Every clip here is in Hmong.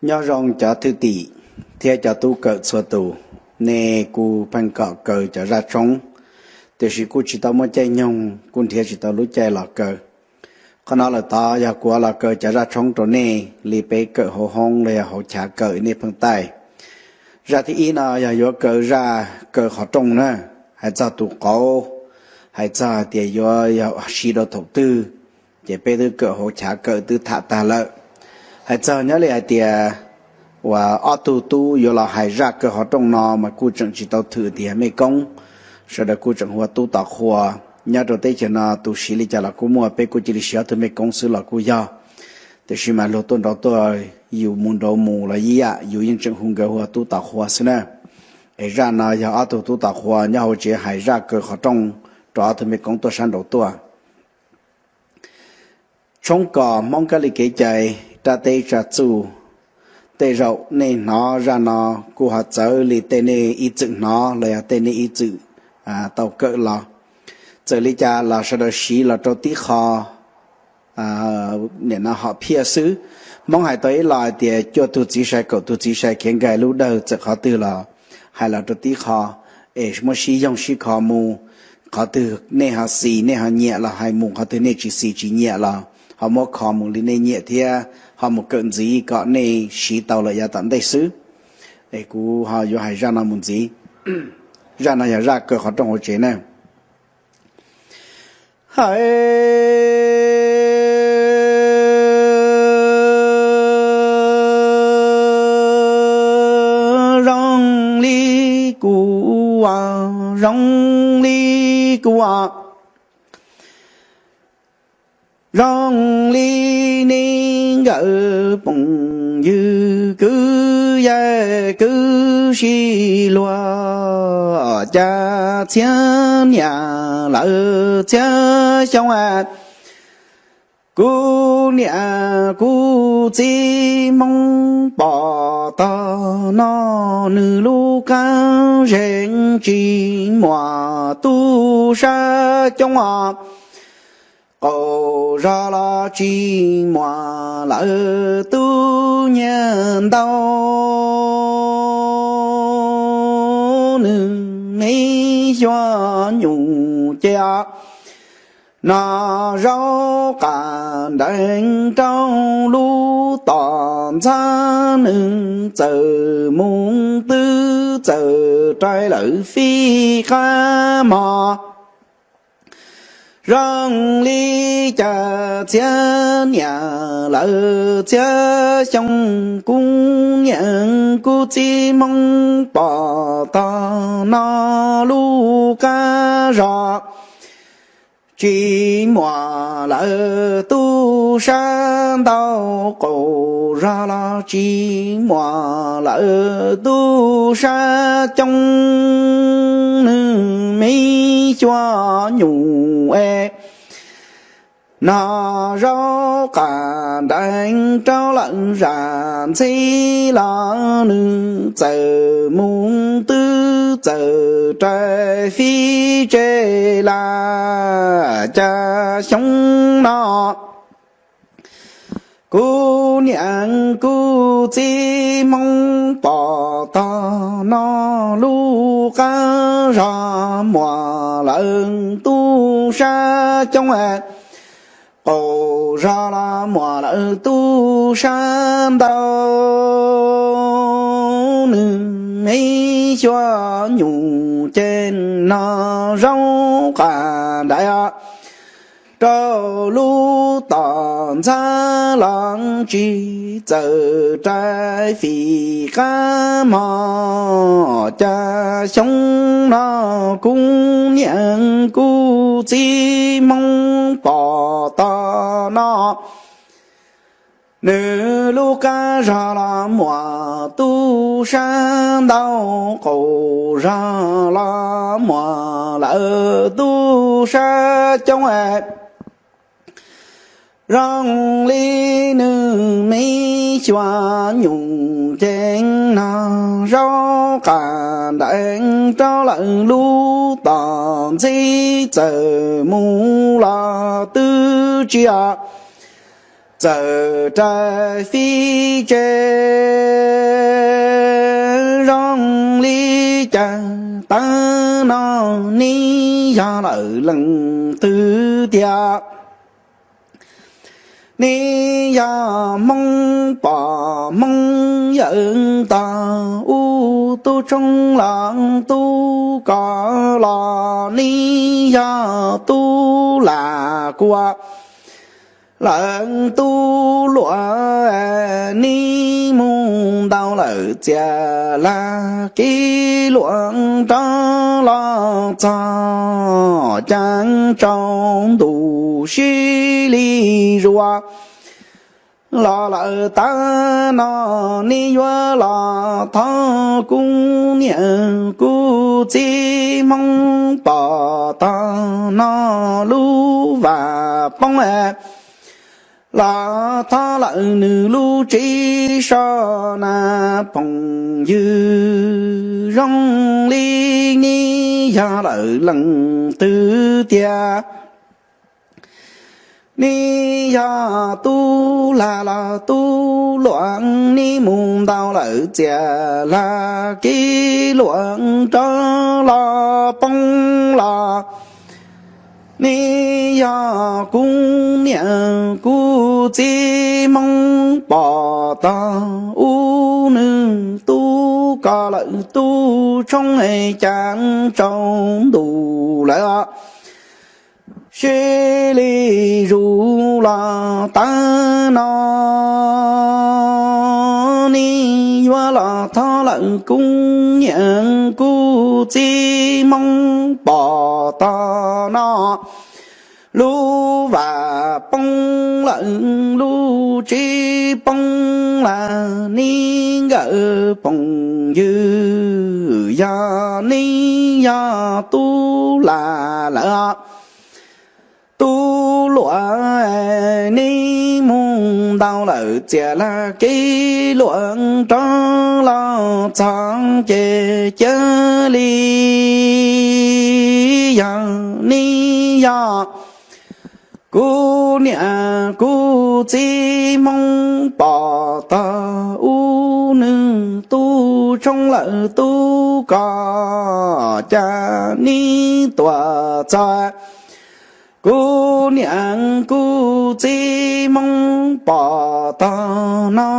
Nyob zoo cov thwj tim thiab cov tub kawm txhua tus, nej kuj pheej kom kaw cov zaj tshoob, tiam sis kuj tsis tau muaj caij nyoog, kuj nrhiav tsis tau lub caij los kaw. Qhov no lawm tod yog kuv los kaw cov zaj tshoob rau nej li peb kawm hauv hoob los yog hauv chav kawm nej pheej taij. Zaj thib ib no yog yuav kaw zaj kaw qhov rooj na, hais txog tus qauv, hais txog hais tias yuav yog siv rau thaum twg, ces peb twb kawm hauv chav kawm twb tham tag lawm. Hais txog nyob li hais tias uas ob tug tub yuav los hais zaj kaw qhov rooj no mas kuj tseem tsis tau thwm tias mej koob, sawv daws kuj tseem hu ua tub tom qhua. Nyob rau teb chaws no tus siv li cas los kuj muaj, peb kuj cia li siv ob tug mej koob xwb los kuj yog. Tiam sis mas luag tuaj nraud tuaj, yus mus nraud mus los ib yam, yus yeej tseem hu nkawd hu ua tub tom qhua xwb na. Es zaj no yog ob tug tub tom qhua nyob hauv tsev hais zaj kaw qhov rooj rau ob tug mej koob tuaj sab nraud tuaj. Tshoob kos Hmoob kab li kev cai, rab teb tsa txuj, tej zaum nej hnov zaj no kuj ho txawv li tej nej ib txwm hnov los yog tej nej ib txwm tau kawm los. Txawm li cas los sawv daws siv los rau tib qho, nim no hom phiaj xwb. Hmoob hais tau ib los hais tias cuaj tug txiv sai kaum tug txiv sai khiav nkag lub dawg, txawm qhov twg los hais los rau tib qho, es muab sib yoog sib kho mus. Qhov twg nej ho xis nej ho nyiam los hais mus, qhov twg nej tsis xis tsis nyiam los ho muab kho mus li nej nyiam thiab ho mus kawm ntxiv kom nej siv tau lawm yav tom ntej xwb. Es kuv ho yuav hais zaj no mus ntxiv. Zaj no yog zaj kaw qhov rooj hauv tsev na. Hais zoo li kuv, zoo li kuv, zoo li nej nkawm phooj ywg kwv yees kwv sib luag, cas txhiab niam lawv txhiab xyoo, kuv niam kuv txiv Hmoob pom tog no, nws lub qab zej tsis muaj tub sab coob os, qaum zog los tsis muaj lawv tub nyiag ntau, nws me xyuas nyuj ces no zaub qas nrees rau lub tom ntxhab, nws txawm mus twb txawm rais lawv fij qab mog. Zoo li cas txhiab niam lawv txhiab xyoo, kuv niam kuv txiv Hmoob pom tog no, lub qab zog tsis muaj lawv tub sab ntau, qaum zog los tsis muaj lawv tub sab coob, nws me xyuas nyuj es no zaub qas nrees rau lawv zaj ntxhib los, nws txawm mus twb txawm rais fij tsev lawm. Cas xyoo no kuv niam kuv txiv Hmoob pom tog no, lub qab zog muaj lawv tub sab coob, qaum zog los muaj lawv tub sab ntau, nws me xyuas nyuj ces no zaub qas nrees rau lub tom ntxhab los, tsis txawm rais fij qab mog. Cas xyoo no kuv niam kuv txiv Hmoob pom tog no, nws lub qab zog los muaj tub sab ntau, qaum zog los muaj lawv tub sab coob, zoo li nws me xyuas nyuj ces no zaub qas nrees rau lawv lub tom ntxhib, txawm mus los twb tsis txawm rais fib tse zoo li cas. Tav no neb yog lawm leej twg tiag? Neb yog Hmoob pom Hmoob yawm tog, ub tub tshoob los tub kos los, neb yog tub lam kua lawm tub luam. Neb mus ntau lawm txias lag kev luam rov los txog cas tsaus ntuj sib li zuav los lawm. Tav no neb yuav los thov kuv niam kuv txiv Hmoob pom tog no lub vam poob los thov lawm nws lub tsev so na. Phooj ywg zoo li neb yog lawm leej twg tiag? Neb yog tub lag los tub luam, neb mus ntau lawm txias lag kev luam rov los poob los. Neb yog kuv niam kuv txiv Hmoob pom tog, ub nws tub kos lawm tub tshoob cas tsaus ntuj lawm sib li zuav los. Tav no neb yuav los thov lawm kuv niam kuv txiv Hmoob pom tog no lub vam poob lawm lub tsev poob lag. Neb nkawm phooj ywg yog neb yog tub lag lawm tub luam, neb mus ntau lawm txias lag kev luam rov los txog ces cia li yog neb yog kuv niam kuv txiv Hmoob pom tog, ub nws tub tshoob lawm tub kos cas neb tuaj txog. Kuv niam kuv txiv Hmoob pom tog no,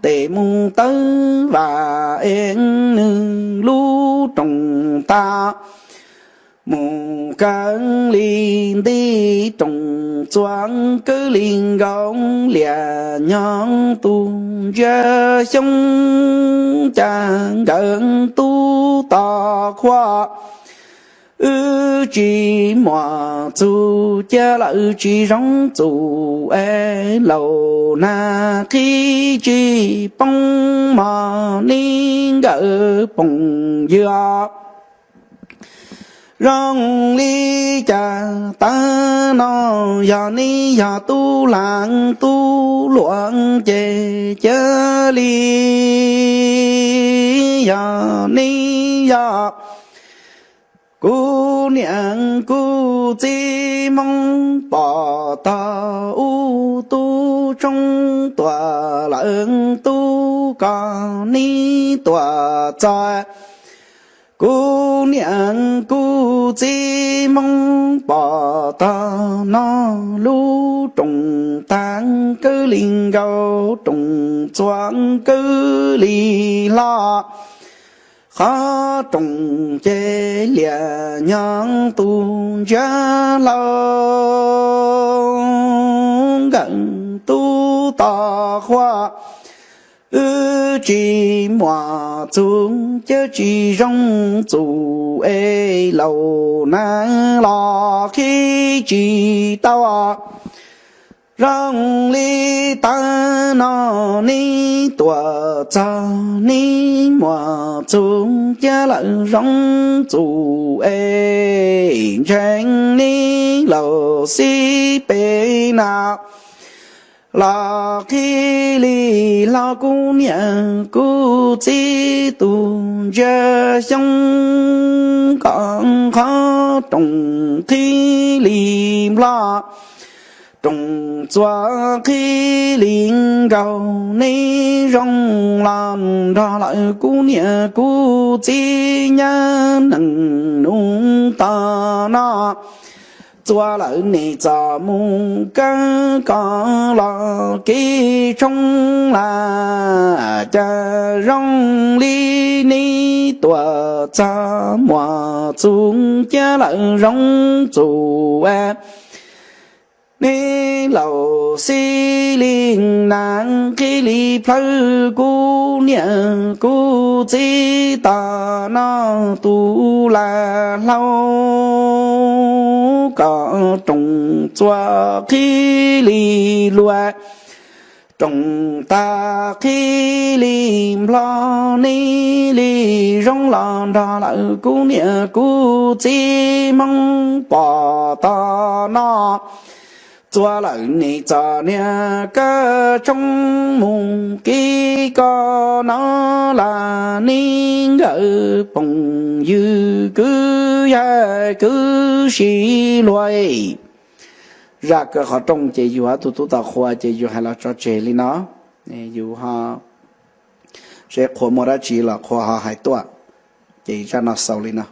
tes mus tawb vam es nws lub rooj tag, mus kawg li nti rooj txuas kawg li nkaus lias nyoog tus ntsiab xyoob cas nkawd tub tos qhuaj. Wb tsis muaj txuj ciab lawm tsis zoo txuj es laus nag qhib tsis poob mog neb nkawm phooj ywg. Zoo li cas tav no yog neb yog tub lag tub luam ces cia li yog neb yog kuv niam kuv txiv Hmoob pom tog, ub tub tshoob tuaj lawm tub kos neb tuaj txog. Kuv niam kuv txiv Hmoob pom tog no, lub rooj tag kawg li nkaus rooj txuas kawg li hlo. Qhov rooj ces lias nyoog tus ntsiab hlau nkawm tub tos qhuaj. Wb tsis muaj txuj ciab tsis zoo txuj es laus nag los qhib tsis tau. Zoo li tav no neb tuaj txog neb muaj txuj ciab lawm zoo txuj es ntseeg neb laus xib pem na. Los qhib li hlo kuv niam kuv txiv tus ntsiab xyoob kom qhov rooj qhib li nplog. rooj txua qhib li nkaus, neb zoo los nrog lawm kuv niam kuv txiv nyob neej nub tom no. Txua lawm neb txom mus kawg, koj los kev tshoob lam cas zoo li neb tuaj txog muaj txuj ciab lawm zoo txuj. Neb laus xib li nas qhib li plhawv, kuv niam kuv txiv tom no tus lam hlau. Koj rooj txua qhib li luas, rooj tag qhib li nplog, neb li zoo los nrog lawm kuv niam kuv txiv Hmoob pom tom no. Txua lawm neb txom nyem kawg, tshoob mus kev koj no, lam neb nkawm phooj ywg kwv yawg kwv tij luag. Zaj kawm qhov rooj ces yus ob tug tub tom qhua ces yus hais los tso tseg li no. Yus ho seb qhua muaj dab tsi los qhua ho hais tuaj. Ces zaj no xaus li no.